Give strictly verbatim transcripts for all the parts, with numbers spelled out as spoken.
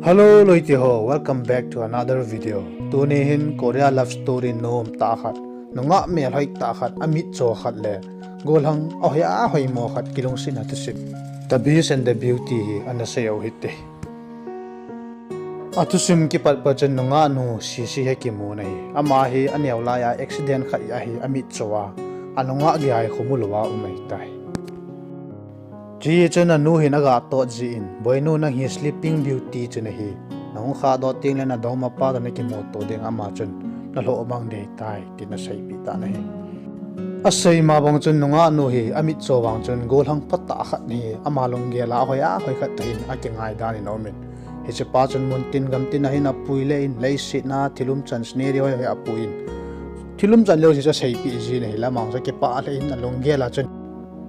Hello loite ho, welcome back to another video. Tuni hin Korea love story nom tah khat, nungah melhoi tah khat, amitcho khat le golhang ahoi ahoimo khat kilungsetna thusim, The Beast and the Beauty hi ana sei u hite. Athusim kipat phat chun nungah nu Sisi hi kimun ahi. Ama hi aneo laiya accident khat ahi amitcho a, anungah gei a khomu louva um ahitai. Chuin anu hin aga tot jin, Boinu, nang hi Sleeping Beauty chu nahi. Nahung khahdoh tengle nadongmapa toh nakimuto ding, ama chun nalhoh mang ding ahitai, tin aseipeh tan ahi. Asei ma bang chun nungah nu hi amitcho vang chun golhang phatah khat ahi, ama lunggel a ahoi ahoi khat ahin akingai dan in aumin. Hichepa chun muntin gamtin a hin apui le in, leiset a thil umchan scenery hoi hoi apui in, thil umchan jouse chu aseipeh jin ahile, ama jong chu kipah lheh in alunggel a chun,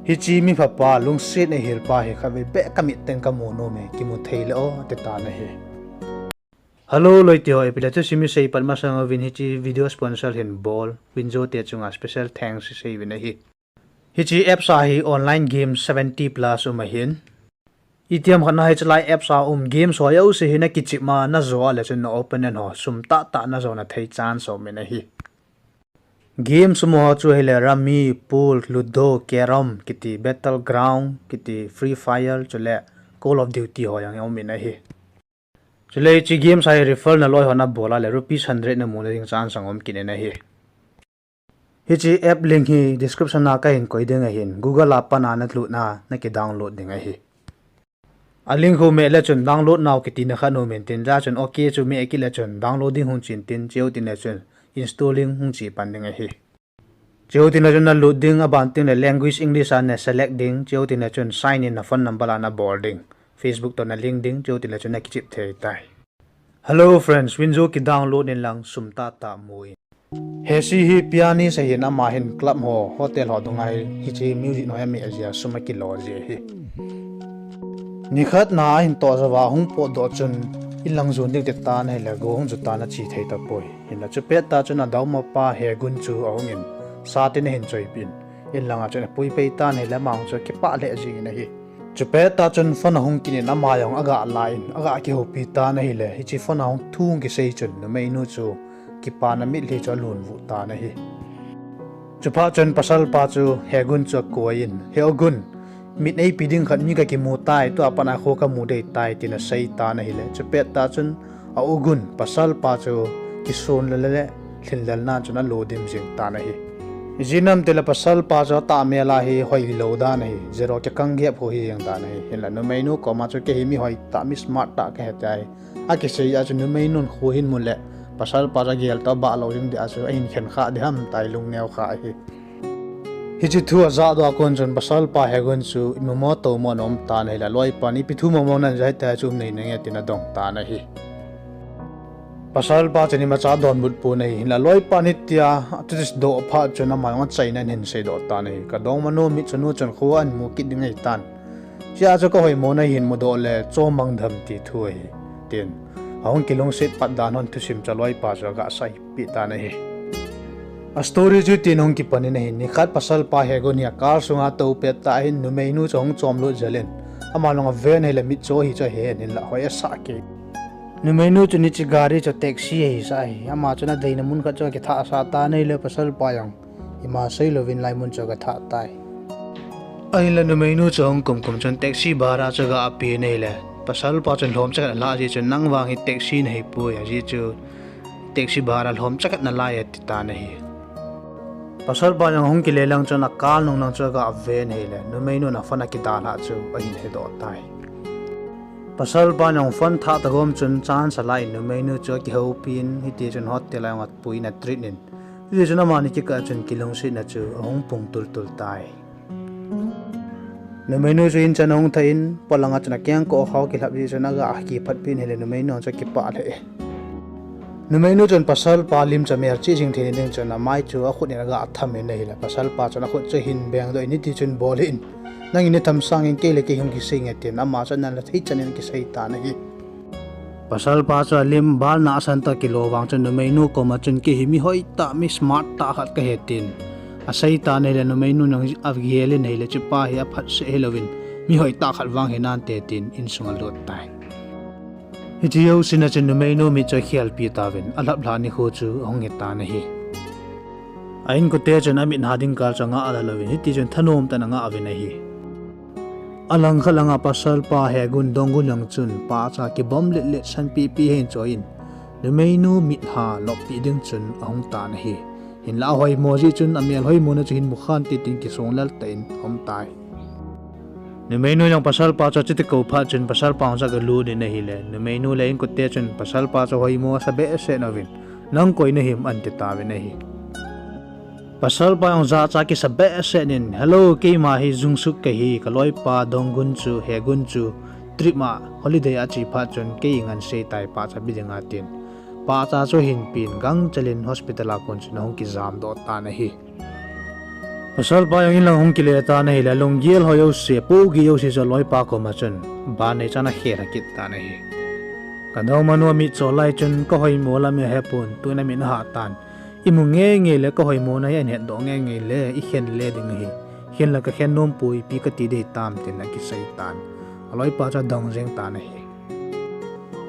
hiche mi phapa, lungset nahil pa hi khatvei beh kamit teng kamu nome, kimu thei le o, ati tan ahi. Hello loite ho, ipi le thusim isei pat masang uvin hiche video sponsor hin bol Winjo te chunga special thanks isei uvin ahi. Hiche apps a hi online game seventy plus um ahin, itiham khat na hiche lai apps a um game ho jouse hi nakichep a najo a le chun na opponent ho sum tahtah najona thei chance aumin ahi. Game sum ho chu ahile Rummy, Pool, Ludo, Carrom kiti, Battleground kiti, Free Fire chule Call of Duty ho jong aumin ahi. Chule hiche game sa hi refer naloi hon abol a le rupees hundred namuna ding chance jong um kit in ahi. Hiche app link hi description a kahin koi ding ahin, Google a pat a nalut a nakidownload ding ahi. A link khu meh le chun download nau kitina khat aumin tin, chua chun okay chu meh kit le chun downloading hung chen tin, chutile chun installing hung che pan ding ahi. Chutile chun nalut ding, aban tengle language English a naselect ding, chutile chun sign in naphone number a nabol ding, Facebook toh nalink ding, chutile chun nakichep thei tai. Hello friends, Winjo kidownload in lang sum tahtah mu in. Hesi hi pianist ahin, ama hin club ho, hotel ho dunga hi hiche music ho ameh jeh a sum akilo ji ahi. Nikhat na ahin toh jouva ahung potdoh chun, inlang jon ding ati tan ahile go hung ju tan, ache thei tapoi. Hinla chupet tah chun adongmapa Haegun chu ahungin, sa tin ahin choipeh in, inlanga chun apui pai tan ahile ama jong chu kipah lheh jengin ahi. Chupet tah chun phone ahung kit in ama jong aga la in, aga kihoupi tan ahile, hiche phone a hung thu hung kisei chun numeinu chu kipana mitlhi chu alunvuh tan ahi. Chuphat chun pasalpa chu Haegun chu akoi in, Haegun, mit eipe ding khat mi kakimu tai, tua pat a kho kamu ding ahitai, tin asei tan ahile, chupet tah chun a-u Gun, pasalpa chu kisun lele lhinlel nan chun alo dim jeng tan ahi. Ijeh inem itile pasalpa chu atahmel a hi hoilou dan ahi, zero kikang gep ho hi jeng dan ahi. Hinla numeinu koma chu kei hi mi hoitah, mi smart tah kahi tia hi akisei a chun numeinun kho hin mu le pasalpa chu agel toh abah lou ding dia chu ahin khen kha ding ham tia lungneo kha ahi. Hiche thu ajahdoh a kon chun pasalpa Haegun chu imamo tomo ana um tan ahile, aloipan ipi thu mongmong najah hitia chu um nahi nange tin adong tan ahi. Pasalpa chun imacha adonbut pon ahi, hinla aloipan hitia athudoh phat chun ama jong achaina in ahin seidoh tan ahi, kadongmanu mitchonu chun kho ahin mu kit ding ahitan. Chua chu kahoimo nahin mudoh le chom mang dem ti thu ahi, tin ahung kilungset pat dan hon thusim chu aloipa chu aga seipeh tan ahi. A story chu tin ahung kipan in ahi, nikhat pasalpa Haegun hi a car sunga atou pet tah hin numeinu chu ahung chomlut jel in, ama jong aven ahile mitcho ahi chu ahen, hinla hoi asah kei. Numeinu chun hiche gari chu taxi ahisah ahi, ama chun adeina mun khat chu akithahsah tan ahile pasalpa jong ima seilouvin lai mun chu agathah tai. Ahinla numeinu chu ahung kumkum chun taxi bhara chu aga pen ahile, pasalpa chun lhomcha khat alah jeh chun nang vang hi taxi nahipoi, ajeh chu taxi bhara lhomcha khat nalai e ati tan ahi. Pasalpa jong ahung kile lang chun a car nung lang chu aga ven ahile, numeinun a phone akidalhah chu ahin hedoh tai. Pasalpa jong phone thah tagom chun chance alah in numeinu chu akihoupin, hitichun hotel a jong apuiyin atreat in, hitichun amani kikah a chun kilungsetna chu ahung pung tultul tai. Numeinu chu in chan ahung thah in, polanga chun akengkoh khao kilhap jeh chun aga kiphatpeh in ahile numeinu chu akipah lheh e. Numeinu chun pasalpa lim chu amelchih jing theina ding chun amai chu akhut in aga tham in ahile, pasalpa chun akhut chu ahin bengdoh in, hitichun bol hih in, nangin natham sangin kei le kei hung kisei inge tin ama chu analhathei chan in akisei tan ahi. Pasalpa chu alim balna asan toh akilo vang chun numeinu koma chun kei hi mi hoitah, mi smart tah khat kahi tin asei tan ahile, numeinun jong agel in ahile, chupa hi aphatseh hilouvin mi hoitah khat vang hinante tin insunga alut tai. Hiche jousea chun numeinu mit chu akhelpi tauvin, alhaplhah nikho chu ahung hitan ahi. A inkote chun amit ha ding kal chu angah lalouvin, hitichun thanom tah in angah uvin ahi. Alangkhat langa pasalpa Hegun Donggun jong chun pahcha kibom letlet sanpeh peh hin choi in, numeinu mit ha loppi ding chun ahung tan ahi. Hinla ahoimo jeh chun amel hoimona chu hin mukhan tin tin kisonglel tah in aumtai. Numeinu jong pasalpa chu achuti kou phat chun pasalpa jong chu agalut in ahile, numeinu le inkote chun pasalpa chu hoimo asa behseh uvin, nang koi nahim anti tauvin ahi. Pasalpa jong jachat kisa behseh in, Hello, keima hi Jungsuk kahi, kaloipa Donggun chu, Hegun chu, trip a holiday a ache phat chun kei ngan seitai pahcha be dinga tin, pahcha chu ahin pen gangchel in hospital a kon chun ahung kijamdoh tan ahi. Pasalpa jong inlang hung kile tan ahile, alunggel ho jouse, pohgih jouse chu aloipa koma chun ban neichan akhel kit tan ahi. Kadongmanu amit chol lai chun, Kahoimo lam ahepon, tun amit nahah tan, imu ngeingei le kahoimona hi ahin hetdoh ngeingei le ikhen le ding ahi. Khen la kakhen nompoi, ipi kati ding hitam, tin akisei tan. Aloipa chu adong jeng tan ahi.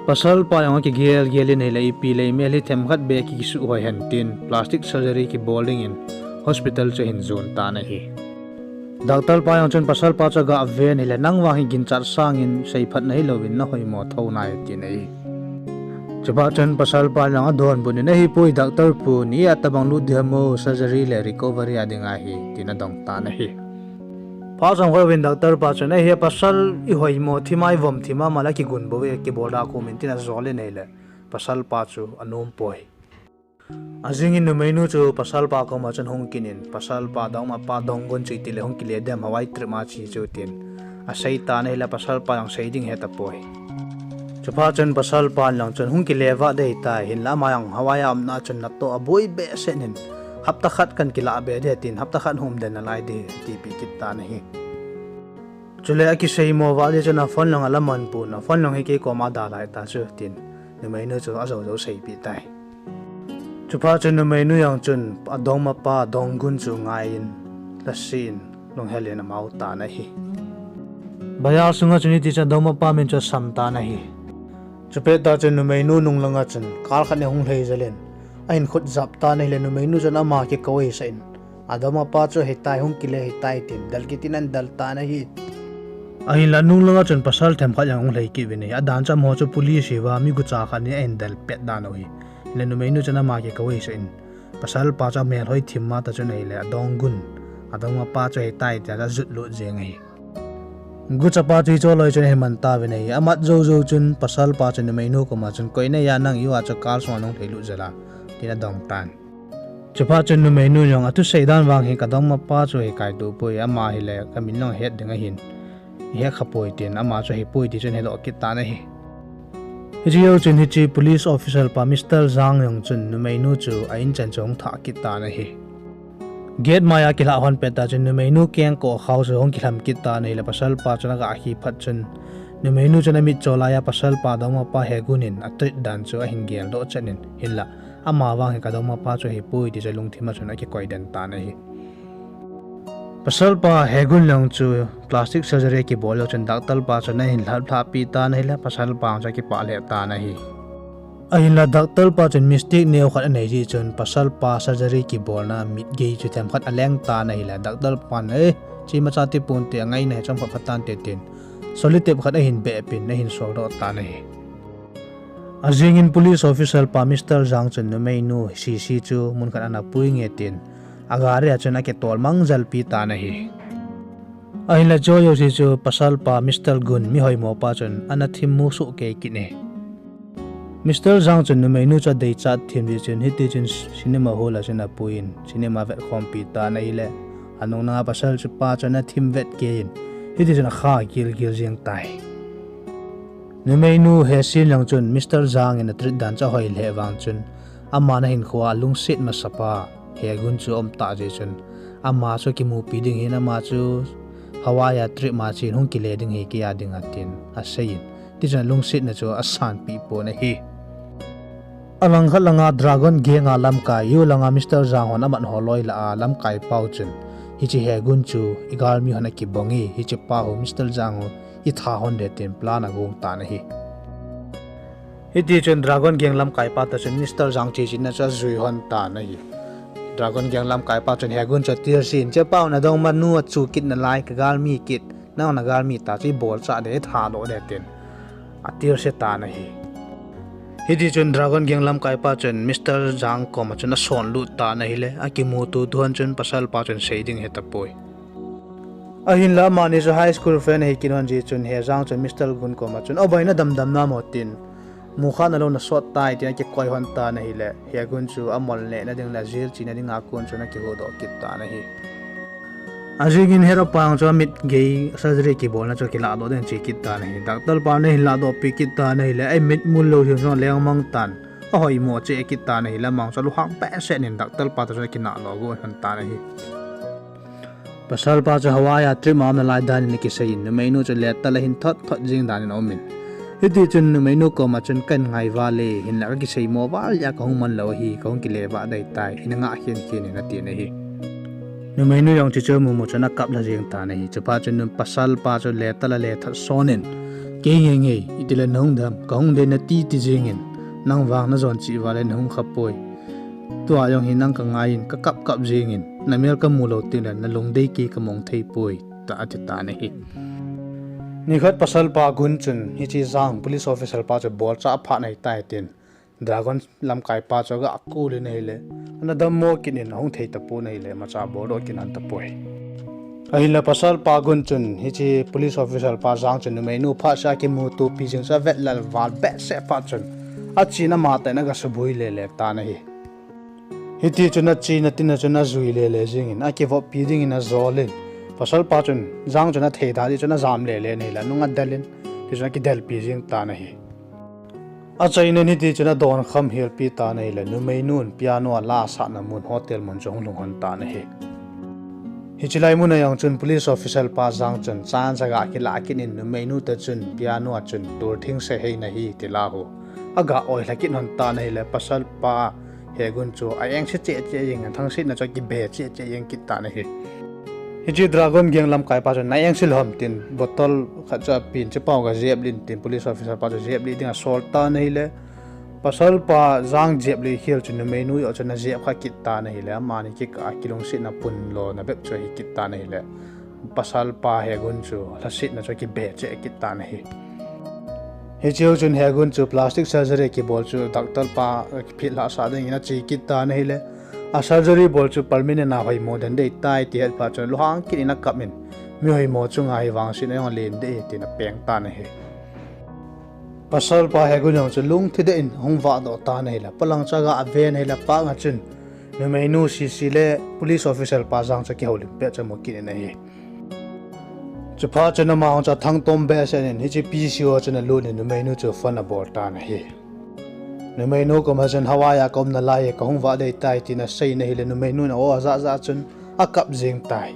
Pasalpa jong akigelgel in ahile, ipi le imel hi themkhat beh kisuhhoi hen tin plastic surgery kibol dingin hospital chu ahin jon tan ahi. Doctor pa jong chun pasalpa chu agaven ahile, nang vang hi ginchat sangin seiphat nahilouvin nahoimo thou nai, atin ahi. Chuphat chun pasalpa jong adonbut in, ahipoi doctor pu, ni a tobang lut ding ham o, surgery le recovery a ding ahi, tin adong tan ahi. Phat chomkhat jouvin doctor pa chun, ahi, pasal ihoimo thim a, ivom thim a, amale kigun bou e, kibol da komin, tin ajol in ahile, pasalpa chu anompoi. Ajingin numeinu chu pasalpa koma chun hung kit in, pasalpa dongmapa Donggun chu itile hung kile dem, Hawaii trip a che chu, tin asei tan ahile, pasalpa jong sei ding hetapoi. Chuphat chun pasalpan jong chun hung kile vat ding ahitai, hinla ama jong Hawaii a umna chun natoh aboi behseh in, hapta khat kahin kilah be ding, tin hapta khat hung um den nalai ding, atipeh kit tan ahi. Chule akiseimo vat jeh chun aphone jong alaman pon, aphone jong hi kei koma dalhah ta chu, tin numeinu chu ajou jou seipeh tai. Chuphat chun numeinu jong chun adongmapa Donggun chu ngaiyin, lhase in, lunghel in amau tan ahi. Bazar sunga chun hitichun adongmapa min chu asam tan ahi. Chupet tah chun numeinu nunglanga chun car khat ahung lhai jel in, ahin khut jap tan ahile, numeinu chun ama kikou ahisah in, adongmapa chu ahitai, hung kile ahitai, tin del kit in ahin del tan ahi. Ahinla nunglanga chun pasal themkhat jong ahung lhai kit uvin ahi. Adan chu amaho chu police hiuva mi gucha khat in ahin del pet dan u ahi. Hinla numeinu chun ama kikou ahisah in, pasalpa chu amel hoi thim a tah chun ahile, aDonggun, adongmapa chu ahitai tia chu ajut lut jeng ahi. Guchapa chu hiche loi chun ahin man tauvin ahi. Amat jou jou chun pasalpa chun numeinu koma chun, koi nahia nang, iuva chu car sunga nahung lhailut jel a, tin adong tan. Chuphat chun numeinu jong athusei dan vang hi kadongmapa chu ahikaitoh poi, ama hile kamin jong ahet ding ahin, ihet khapoi, tin ama chu ahipoi ti chun ahedoh kit tan ahi. Hiche jou chun hiche police officer pa Mister Jang jong chun numeinu chu a-in chan chu ahung thah kit tan ahi. Gate maiya kilhah hon pet tah chun numeinu kengkoh khao chu ahung kilham kit tan ahile, pasalpa chun aga khi phat chun numeinu chun amitcho laiya pasalpa dongmapa Hegun in atreat dan chu ahin geldoh chet in, hinla ama vang hi kadongmapa chu ahipoi ti chu alungthim a chun akikoi den tan ahi. Pasalpa Hegun jong chu plastic surgery akibol jou chun doctor pa chun ahin lhaplhah pi tan ahile, pasalpa chu akipah lheh tan ahi. Ahinla doctor pa chun mistake neokhat anei jeh chun pasalpa surgery kibolna mit gei chu themkhat aleng tan ahile, doctor pan, eh, chema cha tiponte, angaina hi chomkhat phatante, tin sellotape khat ahin behpin ahin soldoh tan ahi. Ajingin police officer pa Mister Jang chun numeinu sese chu munkhat ana pui nge tin agari a chun akitol mang jel pi tan ahi. Ahinla chu jouse chu pasalpa Mister Gun, mihoimo pa chun ana thim musoh kei kit e. Mister Jang chun numeinu chu adeichat thim jeh chun hitichun cinema hall a chun apuiyin cinema vetkhompi tan ahile, anunglanga pasal chu pa chun athim vet keiyin hitichun akha gilgil jeng tai. Numeinu Hesin jong chun Mister Jang in atreat dan chu ahoi lheh vang chun, ama nahinkhoa alungset masapa Hegun chu aumtah jeh chun, ama chu kimupi ding hin, ama chu Hawaii a trip ma chen hung kile ding hi keia dinga tin aseiyin, tichun alungsetna chu asanpeh pon ahi. Alangkhat langa Dragon Gang a lamkai, U langa Mister Jang hon amat ho loi lah a lamkai pau chun, hiche Hegun chu igalmi hon akibang e, hichepa hu Mister Jang hu itha hon de tin plan agong tan ahi. Hiti chun Dragon Gang lamkaipa toh chun Mister Jang chechenna chu ajui lhon tan ahi. Dragon Gang lamkaipa chun Hegun chu atilse in, "Chepa, nadongmanu achu kit nalai, kagalmi kit, nang nagalmi tah chu ibol chah ding, itha doh ding," tin atilse tan ahi. Hiti chun Dragon Gang lamkaipa chun Mister Jang koma chun asonlut tan ahile, akimuto to hon chun pasalpa chun sei ding ahetapoi. Ahinla amani chu high school friend ahi kit hon jeh chun Hejang chun Mister Gun koma chun, "O bhai, nadamdam nam?" tin "Mukha nalou nasot tai," tin akikoi lhon tan ahile, Hegun chu amol nehna ding le jail chena dinga kon chun akihuhdoh kit tan ahi. Ajingin Heropa jong chu amit gei surgery kibolna chu akiladoh ding che kit tan ahi. Doctor pa nahin ladohpi kit tan ahile, amit mul lou hiu jong lengmang tan, ahoimo cheh kit tan ahile, amang chu alunghang behseh in doctor pa toh chu akinahlo got lhon tan ahi. Pasalpa chu Hawaii a trip a um nalai danin akiseiyin, numeinu chu letal a hin thot thot jeng danin aumin. Hiti chun numeinu koma chun, "Kahin ngai val e, hinla kakiseimo val jeh a kahung man lou ahi, kahung kile vah dei tai, ina ngah khen khen in," atin ahi. Numeinu jong chuche amu mu chun akap lha jeng tan ahi. Chuphat chun nu pasalpa chu letal a le that sonin, "Kei nge nge, itile nahung dem, kahung dei nati ti jengin, nang vang najon cheh val e, nahung khapoi. Tua jong hi nang kangaiyin, kakap kap jengin, namel kamu lou tengle nalungdei kei kamong thei poi," ta ati tan ahi. Nikhat pasalpa Gun chun hiche Jang police officer pa chu bolchah phat ahitai tin Dragon lamkaipa chu aga call in ahile, ana dammo kit in ahung thei tapon ahile, imacha boldoh kit lhon tapoi. Ahinla pasalpa Gun chun hiche police officer pa Jang chun numeinu phatseh a kimutopi jing chu avet lal val behseh phat chun, achen amatah in aga subui lele tan ahi. Hiti chun achena tina chun ajui lele jengin, akivoppi dingin ajolin, pasalpa chun, Jang chun athei da jeh chun ajam lele in ahile, anung adelin, tichun akidelpi jeng tan ahi. Achainain hiti chun adonkham helpi tan ahile, numeinun piano ala asahna mun hotel mun chu ahung lhung lhon tan ahi. Hiche lai muna jong chun police officer pa Jang chun chance aga kilah kit in numeinu toh chun piano a chun tur thingse hei nahi ti la ho aga oilha kit lhon tan ahile, pasalpa Hegun chu a-engse cheh cheh jeng, athangsetna chu akibe cheh cheh jeng kit tan ahi. Hiche Dragon Gang lamkaipa chun, "Na-engse lou ham?" tin bottle khat chu apen, "Chepa, gajep lin," tin police officer pa chu jeplih ding asol tan ahile, pasalpa Jang jeplih khel chun numeinu joh chun ajep kha kit tan ahile, amani kikah a kilungsetna punlona bep chu ahi kit tan ahile, pasalpa Hegun chu lhasetna chu akibe cheh kit tan ahi. Hicheu chun Hegun chu plastic surgery kibol chu doctor pa akiphit lhahsah dingin ache kit tan ahile, a surgery bol chu permanent a hoimo den dei tai ti het phat chun lunghang kit in akap in, "Mi hoimo chunga hi vangsetna jong alen dei," tin apeng tan ahi. Pasalpa Hegun jong chu lungthim deh in ahung vahdoh tan ahile, polang chu aga ven ahile, panga chun numeinu Sisi le police officer pa Jang chu akihoulim pet chu amu kit in ahi. Chuphat chun ama jong chu athangtom behseh in hiche P C O chun alut in numeinu chu phone abol tan ahi. Numeinu koma chun, "Hawaii a kaum nalai e, kahung vah dei tai," tin asei in ahile, numeinun a-o ajah jah chun akap jeng tai.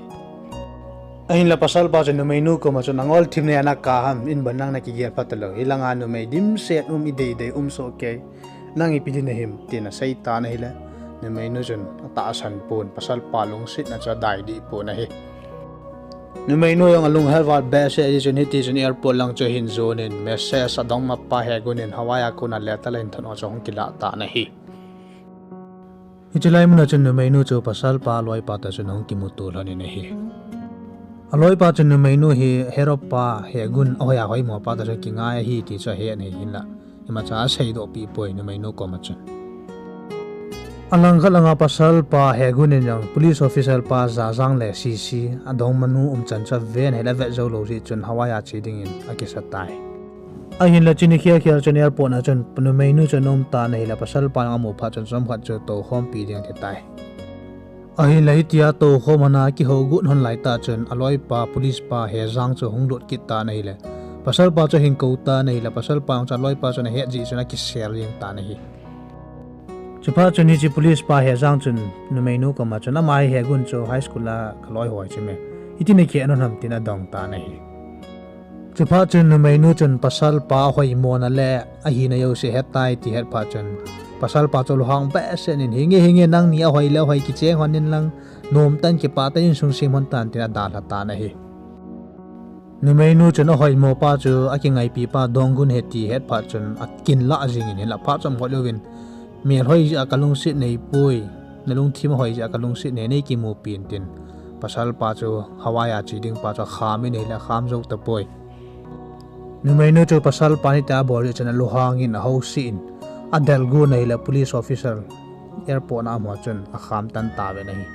Ahinla pasalpa chun numeinu koma chun, "Angol thim nei a naka ham, in bon nang nakigel pha talou. Hilanga numei dimset um, ideidei um soh kei. Nang ipi din nahim?" tin asei tan ahile, numeinu chun atahsan pon, pasalpa lungsetna chu adai deh pon ahi. Numeinu jong alunghel val behseh jeh chun hiti chun airport lang chu ahin jon in message adongmapa Hegun in Hawaii a kona letter ahin thot ho chu ahung kilah tan ahi. Hiche lai muna chun numeinu chu pasalpa aloipa toh chun ahung kimuto lhon in ahi. Aloipa chun numeinu hi Heropa Hegun ahoi a hoimo pa toh chun kingai ahi ti chu ahet in ahi, hinla imacha aseidohpi poi numeinu koma chun. Alangkhat langa pasalpa Hegun in jong police officer pa Jajang le Sisi adongmanu umchan chu aven ahile, avet jou lou jeh chun Hawaii a che dingin akisa tai. Ahinla chuni khel khel chun airport na chun numeinu chu ana um tan ahile, pasalpa jong amu phat chun chomkhat chu toukhompi ding ati tai. Ahinla hitia toukhom ana akihou got lhon laitah chun aloipa police pa Hejang chu ahung lut kit tan ahile, pasalpa chu ahin kou tan ahile, pasalpa jong chu aloipa chun ahet jeh chun akisel jeng tan ahi. Chuphat chun hiche police pa Hejang chun numeinu koma chun, "Ama hi Hegun chu high school a kaloi ho ahi chu me. Iti nakihet lhon ham?" tin adong tan ahi. Chuphat chun numeinu chun pasalpa ahoimona le ahina jouse ahet tai ti het phat chun, pasalpa chu lunghang behseh in, "Hinge, hinge, nangni ahoi le ahoi kicheng lhon in lang, nomtah in kipah tah in insung sem lhon tan," tin adalha tan ahi. Numeinu chun ahoimo pa chu akingaipi pa Donggun ahi ti ahet phat chun akinlah jingin, hinlah phat chomkhat jouvin, "Mel hoi jeh a kalungset nei poi, nalungthim ahoi jeh a kalungset nei, nei kimupi in," tin pasal pa chu Hawaii a che ding pa chu akham in ahile akham jou tapoi. Numeinu chu pasal pa nitia abol jeh chun alunghangin ahousen, adelgun ahile police officer airport na amu chun akham tan tauvin ahi.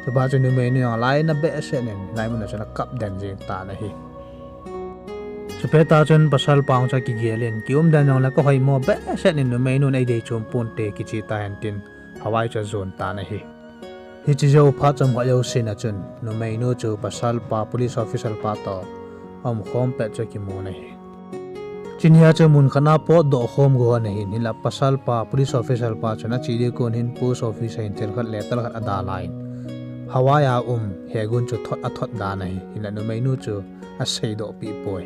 Chuphat chun numeinu jong alainat behseh in hilai mun a chun akap den jeng tan ahi. Chupet a chun pasal pa jong chu akigel in, "Kium den jongle kahoimo behseh in, numeinun eidei chom ponte, kiche tahen," tin Hawaii chu ajon tan ahi. Hiche jou phat chomkhat jousen a chun numeinu chu pasal pa police officer pa toh aumkhom pet chu akimun ahi. Chunia chu mun khat a potdoh khom gon ahin, hinlah pasal pa police officer pa chun ache ding kon hin post office a hin thil khat, letter khat adalhan, Hawaii a um Hegun chu thot, athot dan ahi, hinlah numeinu chu aseidoh peh poi.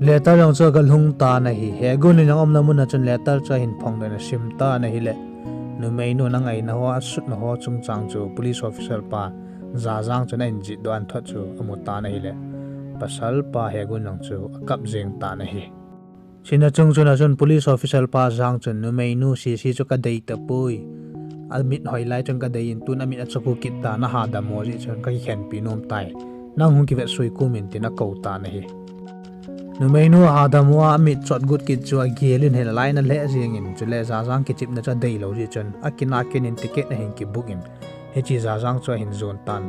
Letter jong chu agalhung tan ahi. Hegun in aumna mun a chun letter chu ahin phongdoh in asim tan ahile, numeinu angaina ho, asutna ho chungchang chu police officer pa Jajang chun ahin jetdoh a, athot chu amu tan ahile, pasal pa Hegun jong chu akap jeng tan ahi. Chuin achungchang a chun police officer pa Jang chun, "Numeinu Sisi chu kadei tapoi. Amit hoi lai chun kadei in, tun amit achok u kit tan, ahadam u jeh chun kakikhenpi nom tai. Nang hung kivetsui kum in," tin akou tan ahi. Numeinu ahadam uva amit chotgut kit chu agel in ahile alainat lheh jengin, chule Jajang kichepna chu adeilou jeh chun akinah kit in ticket ahin kibook in, hiche Jajang chu ahin jon tan.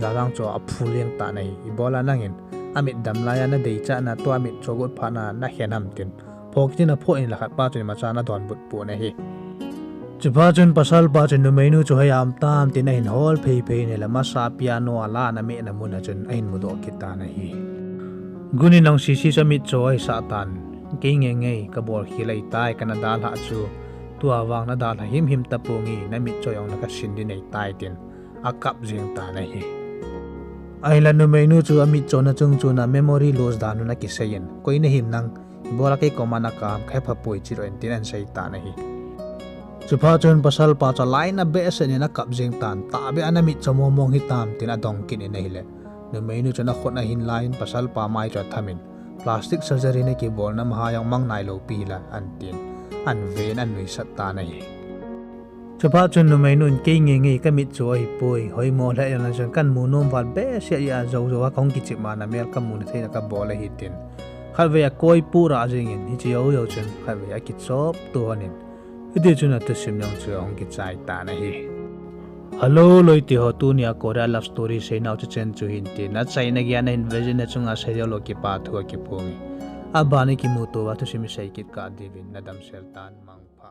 Jajang chu aphu leng tan ahi. "Ibola nangin amit dam laiya nadei chatna, tua amit chotgut phatna nakhen ham?" tin phoh kit in aphoh in, lhakhat pa chun imacha ana donbut pon ahi. Chuphat chun pasal pa chun numeinu chu hoi ham tam tin ahin hol phei phei in ahile, masa piano a la ana mehna mun a chun ahin mudoh kit tan ahi. Gun in jong Sisi chu amit cho ahisah tan. "Kei ngeingei kabol khel ahitai, kana dalhah chu. Tua vang nadalha himhim taponge, namit cho jongle kasin ding ahitai," tin akap jeng tan ahi. Ahinla numeinu chu amit chona chungchon a memory loss dan un akisei in, "Koi nahim nang, ibola kei koma nakap ham, kahe phapoi, chedoh in," tin ahin sei tan ahi. Chuphat chun pasal pa chu alainat behseh in akap jeng tan, "Tahbeh a namit cho mong mong hitam?" tin adong kit in ahile, numeinu chun akhut ahin la in pasal pa mai chu atham in, "Plastic surgery nakibolna maha jong mang nailou pi hila," ahin tin, ahin ve in ahin nuisat tan ahi. Chuphat chun numeinun, "Kei ngeingei kamit cho ahipoi, hoimo lheh jongle chun kamu nom val behseh jeh a jou jou a kahung kichep a namel kamu nathei a kabol ahi," tin khatvei a koi pura jeng in, hiche jou jou chun khatvei a kichop to hon in, hiti chun athusim jong chu ahung kichai tan ahi. Hello loite ho, tunia Korea love story seinau chu chen chu hin tin, achaina geiya nahin vejin, nachunga seijou lou kipa thu akiphong e. Aban a ikimuto uva thusim isei kit kah diuvin nadamsel tan, mangpha.